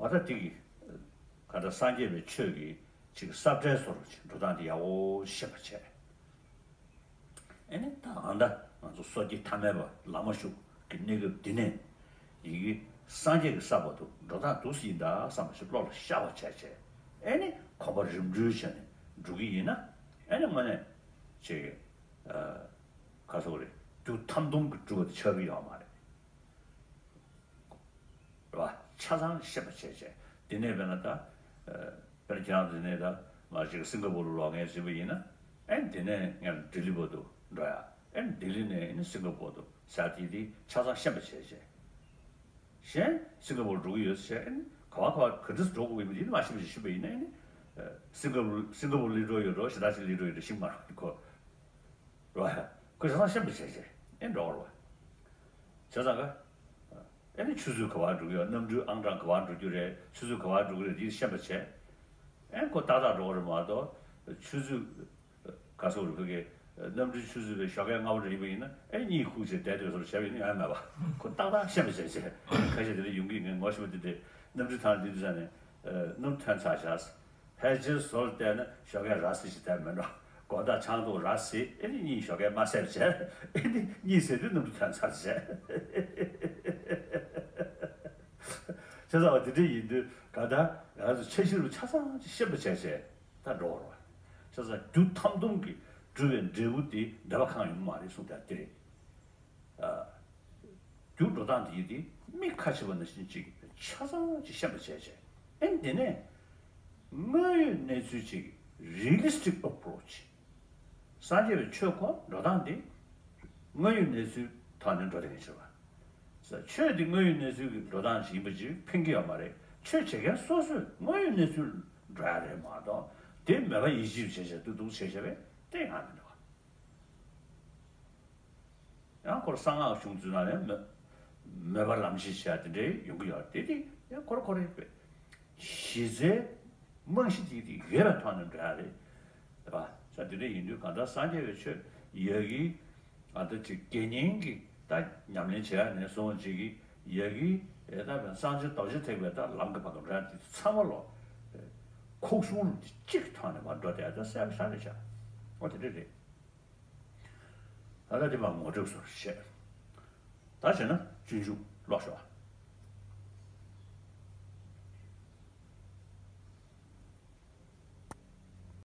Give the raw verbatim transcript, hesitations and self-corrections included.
བ་ད་དེ་གི་ག་ད་སངས་རྒྱས་པའི་ཆོས་ཀྱི་ཅིག་ས་བཀྲའི་བཟོ་འདྲ་ཅིག་འགྲོ་སྟངས་དེ་ཡག་པོ་ཤེས་པ་བྱས། ཨེ་ནི་ད་ཨ་ད་ང་ཚོ་སོ་སྐྱེ་ཐ་མལ་པ་ལམ་མ་ཞུགས་ཀྱི་གནས་སྐབས་འདི་ནས་ཡི་གེ་སངས་རྒྱས་ཀྱི་ས་བར་དུ་འགྲོ་སྟངས་འདུག་སེ་ཡིན་ད་བསམ་པ་ཞིག་བློ་ལ་ཤར་བ་བྱས་བྱས། ཨེ་ནི་གོམ་པ་རིམ་གྲོ་བྱས་ནས་འགྲོ་གི་ཡིན་ན། ཨེ་ནི་དངོས་གནས་ཅིག་ག་སོག་རེད། རྒྱུ་ཐམ་ཐུམ་གྱི་སྒྲུབ་པ་དེ་ཆགས་ཀྱི་ཡོད་མ་རེད། རེད་བ། ཆ་ཚང་ཤེས་པ་བྱས་བྱས། དེ་ནས་དཔེར་ན་ད། དཔེར་ན་ཁྱེད་རང་དེ་ནས་ད་མ་གཞི་སིང་ག་པུར་ལ་ལོག་མཁན་ཞིག་ཡིན་ན། ཨེ་དེ་ནས་ངས་ལྡི་ལི་བར་དུ་འགྲོ་ཡ། ཨེ་ལྡི་ལི་ནས་ནི་སིང་ག་པུར་དུ་ཟེར་དེ་དེ་ཆ་ཚང་ཤེས་པ་བྱས་བྱས། གཞན་སིང་ག་པུར་འགྲོ་གི་ཡོད་ཟེར། ཨེ་ག་བ་ག་བ་ག་འདྲས་འགྲོ་དགོས་ཀྱི་མིན་དེ་ནི་མ་ཤེས་པ་ཞིག་ཤེས་པ་ཡིན་ན། ཨེ་ནི་སིང་ག་པུར་སིང་ག་པུར་ལི་འགྲོ་ཡོད་འགྲོ་ཞེ་དྲག་ཅིག་ལི་འགྲོ་ཡོད་འགྲོ་ཤེས་མ་རེད་ཁོ། རེད་བ། ཁོས་ཆ་ཚང་ཤེས་པ་བྱས་བྱས་ཨེ་འགྲོ་བ་རེད་བ། བྱས་ཙང་ཀ་ཨེ་ནི་ཆུ་ཚོད་ག་བར་འགྲོ་གི་ཡོད། གནམ་གྲུའི་ཨང་གྲངས་ག་བར་འགྲོ་རྒྱུ་རེད། ཆུ་ཚོད་ག་བར་འགྲོ་གི་རེད་དེ་ཤེས་པ་བྱས། ཨེ་ཁོ་ཏག་ཏག་འགྲོ་བ་རེད་མ་གཏོགས། ཆུ་ཚོད་ག་སོགས་རེད་ཕ་གི། གནམ་གྲུའི་ཆུ་ཚོད་པའི་ཞོགས་ཀས་ལྔ་པ་རེ་ཡིན་པ་ཡིན་ན་ཨེ་གཉིད་ཁུག་བྱས་བསྡད་དུས་སོགས་བྱས་པ་ཡིན་ན་ཡང་མེད་པ། ཁོ་ཏག་ཏག་ཤེས་པ་བྱས་བྱས། ཁ་ཤས་དེ་འདྲ་ཡོང་གི་ངས་ངོ་ཤེས་པ་དེ་འདྲས་གནམ་གྲུ་ཐང་འདི་དུས་ས་ནས་གནམ་ཐོན་ཚར་བཞག་ཕལ་ཆེར་ཟོར་བལྟས་ན་ཞོགས་ཀས་ར་སི་ཞིག་བལྟས་མེད་འགྲོ། དགོང་དག་ཆང་འཐུང་ར་སི། ཨེ་ནི་གཉིད་ཞོགས་ཀས་མ་སད་བྱས། ཨེ་ནི་གཉིད་སད་དུས་གནམ་གྲུ་ཐོན་ཚར་བྱས། བྱས་ཙང་བ་དེ་འདྲ་ཡིན་དུས་ག་ད་ང་ཚོ་འཆར་གཞི་རུ་ཆ་ཚང་ཅིག་ཤེས་པ་བྱས་བྱས་ད་འགྲོ་བ་རེད། བྱས་ཙང་རྒྱུ་ཐམ་ཐུམ་གྱིས་གྲུབ་པའི་འབྲས་བུ་དེ་འབྲེལ་བ་གང་ཡོང་མ་རེད་གསུངས་ཏེ་དེ་རེད། རྒྱུ་འགྲོ་སྟངས་དེ་ཡིན་ཏེ་མི་ཁ་ཕྱེ་བ་ནང་བཞིན་ཅིག་ཆ་ཚང་ཅིག་ཤེས་པ་བྱས་བྱས། ཨེ་འདི་ནས་དངོས་ཡོད་གནས་ཚུལ་ཅིག་realistic approach། སངས་རྒྱས་པའི་ཆོས་ཁོ་འགྲོ་སྟངས་དེ་དངོས་ཡོད་གནས་ཚུལ་ཐོག་ནས་འགྲོ་དེ་ཡིན་ཞེས་པ། ཆོས་དེ་དངོས་ཡོད་གནས་ཚུལ་གྱི་འགྲོ་སྟངས་ཤིག་ཡིན་པ་ཅིག་ཕན་གྱི་ཡོད་མ་རེད། ཆོས་བྱེད་མཁན་སོ་སོས་དངོས་ཡོད་གནས་ཚུལ་འགྲོ་ཡ་རེད་མ་གཏོགས་དེ་མོས་པ་ཡིད་ཆེས་བྱས་བྱས་ཏུ་ཏུ་བྱས་བྱས་པས་དེ་ཡང་མི་འདུག་ཡང་ཁོར་གསང་སྔགས་གཞུང་བཙུགས་ན་ནས་མོས་མོས་པ་ལམ་ཤེས་བྱ་དེ་འདྲའི་ཡོང་གི་ཡོད་རེད། དེ་དེ་ཡང་ཁོར་ཁོར་རེད་པས། གཞི་རྩའི་རྨང་གཞི་དེ་དེ་ཡོད་པའི་ཐོག་ནས་འགྲོ་ཡ་རེད། རེད་པ། ས་དེ་འདྲ་ཡིན་དུས་གང་ལྟར་སངས་རྒྱས་པའི་ཆོས་ཡ་གི་ཨ་ད་ཅིག་དགེ་བསྙེན་གྱི་ད་ཉམས་ལེན་བྱེད་ཡ་ནས་བཟུང་ཅིག་གི་ཡ་གི་ཨེ་ད་བན་སངས་རྒྱས་རྡོ་རྗེ་ཐེག་པའི་ད་ལམ་གྱི་བར་དུ་འགྲོ་ཡ་དེ་ཚང་མ་ལོ་ཁོག་གཞུང་རུ་དེ་གཅིག་གི་ཐོག་ནས་མར་འགྲོ་བསྡད་ཡ་ད་གསལ་པོ་ཤར་རེད་ཤག་འོ་དེ་འདྲ་རེད། ད་ལྟ་དེ་མ་ངོ་སྤྲོད་སོར་བཤད། ད་བྱས་ན་སྤྱོད་འཇུག་ཀློག་ཤོག